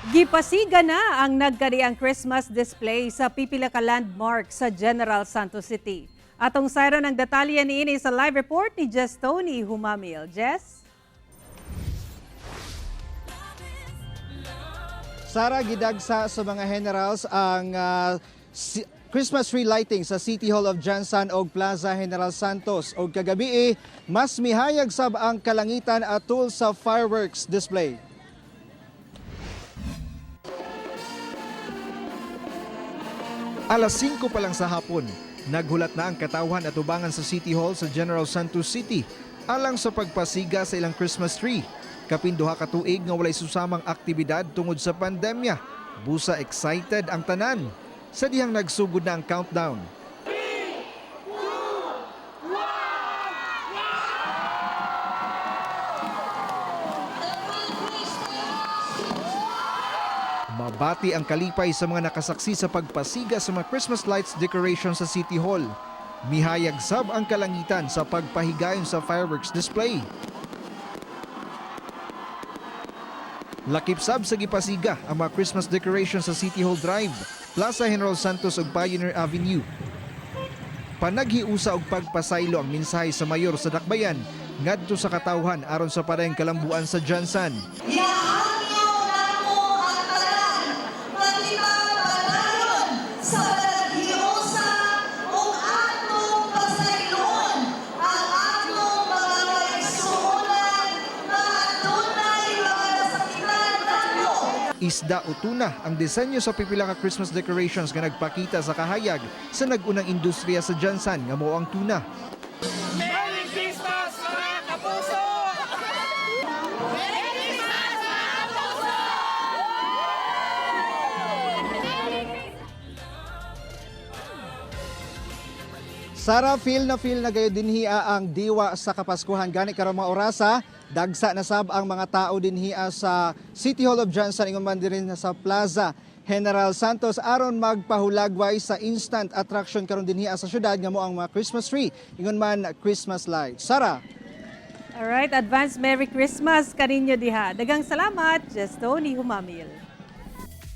Gipasiga na ang nagkariang Christmas display sa pipila ka landmark sa General Santos City. Atong sayran ang detalye niini sa live report ni Jess Tony Humamil. Jess? Sara, gidagsa sa mga generals ang Christmas tree lighting sa City Hall of Jansan og Plaza General Santos. Og kagabi, mas mihayag sab ang kalangitan atul sa fireworks display. Alas 5 pa lang sa hapon, naghulat na ang katawhan at ubangan sa City Hall sa General Santos City alang sa pagpasiga sa ilang Christmas tree. Kapin duha ka tuig nga walay susamang aktibidad tungod sa pandemya. Busa excited ang tanan. Sa dihang nagsugod na ang countdown. Mabati ang kalipay sa mga nakasaksi sa pagpasiga sa mga Christmas lights decoration sa City Hall. Mihayag sab ang kalangitan sa pagpahigayon sa fireworks display. Lakip sab sa gipasiga ang mga Christmas decoration sa City Hall Drive, Plaza General Santos ug Pioneer Avenue. Panaghiusa og pagpasaylo ang mensahe sa mayor sa Dakbayan ngadto sa katawhan aron sa padayong kalambuan sa Jansan. Yahangyo namo ang tanan, makita padayon sa panaghiusa ug atong pasayloon ang atong mga kaigsuonan nga adunay mga nasakitan nato. Isda o tuna ang disenyo sa pipila ka Christmas decorations nga nagpakita sa kahayag sa nag-unang industriya sa Jansan nga mao ang tuna. Merry Christmas, mga kapuso! Merry Christmas, mga kapuso! Sara, feel na gayo dinhia ang diwa sa Kapaskuhan. Gani karon mga orasa, dagsa na sab ang mga tao dinhia sa City Hall of Jansan, ingon man diri na sa Plaza General Santos aron magpahulagway sa instant attraction karon dinhia sa syudad nga mo ang mga Christmas tree, ingon man Christmas lights. Sara. Alright, advance Merry Christmas kaninyo diha. Dagang salamat, Jess Tony Humamil.